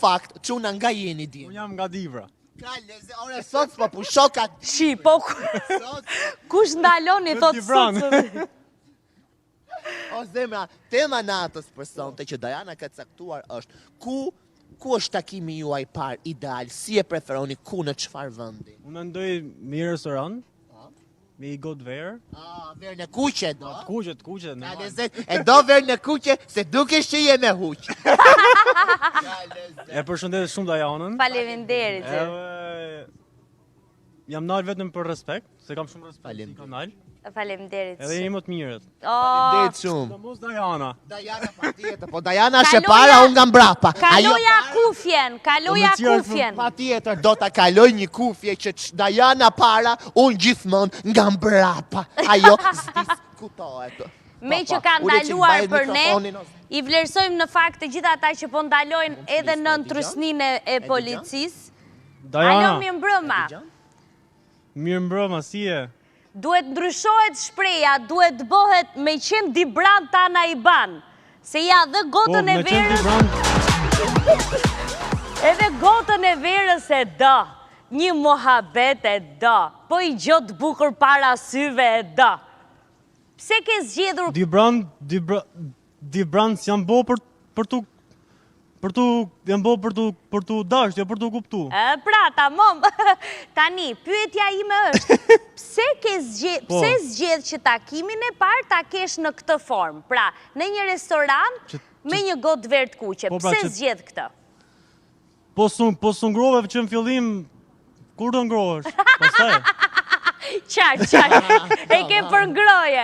fakt, çuna nga jeni di. Unë jam nga Dibra. Ka leze, ore sot s'po pusho ka Shi, po sot. kush ndalon i thot Dibran. sot. O zemra, tema natës për sonte që Dajana ka caktuar është ku ku është takimi juaj i parë ideal, si e preferoni, ku në çfarë vendi? Unë mendoj me një restoran, me i gotë verë, Ah, verën e kuqe do. të kuqe, të kuqe, Ka normal. lezet, e do verën e kuqe se dukesh që je me huq. Ka lezet. E përshëndes shumë Dajanën. Faleminderit. Edhe jam nal vetëm për respekt, se kam shumë respekt si Faleminderit. kanal. Faleminderit. Edhe jemi më të mirët. Oh, Faleminderit shumë. Sidomos Dajana. Dajana patjetër, po Dajana është e Kaloja- para, unë nga mbrapa. Kaloja kufjen, kaloja Po me tjerë, kufjen. Patjetër do ta kaloj një kufje që ç- Dajana para, unë gjithmonë nga mbrapa. Ajo s'diskutohet. Me Po, që po, ka ule që ndaluar mbaj për ne, mikrofonin, ose- i vlerësojmë në fakt të gjitha ata që po ndalojnë edhe flisni, në e dëgjon? trysninë e dëgjon? policisë. Alo, Dajana, mirë mbrëma. Dëgjon? mirë mbrëma, si je? Duhet ndryshohet shpreja, duhet bëhet me qenë Dibran ta na i ban. Se ja dhe Po, gotën e me qenë verës, Dibran, edhe gotën e verës e do. Një muhabet e do. Po i gjotë bukur para syve e do. Pse ke zgjedhur Dibran, Dibra, Dibran s'jam bo për për tu për tu jam bo për tu për tu dashur, jo për tu kuptu. E, pra, tamam. Tani, pyetja ime është, pse ke zgjedh, Po. pse zgjedh që takimin e parë ta kesh në këtë formë? Pra, në një restorant Që- me një gotë verë të kuqe. Po, pra, Pse që- zgjedh këtë? Po s'u po s'u ngrove që në fillim kur do ngrohesh? Pastaj. Qartë, qartë. E ke për ngroje.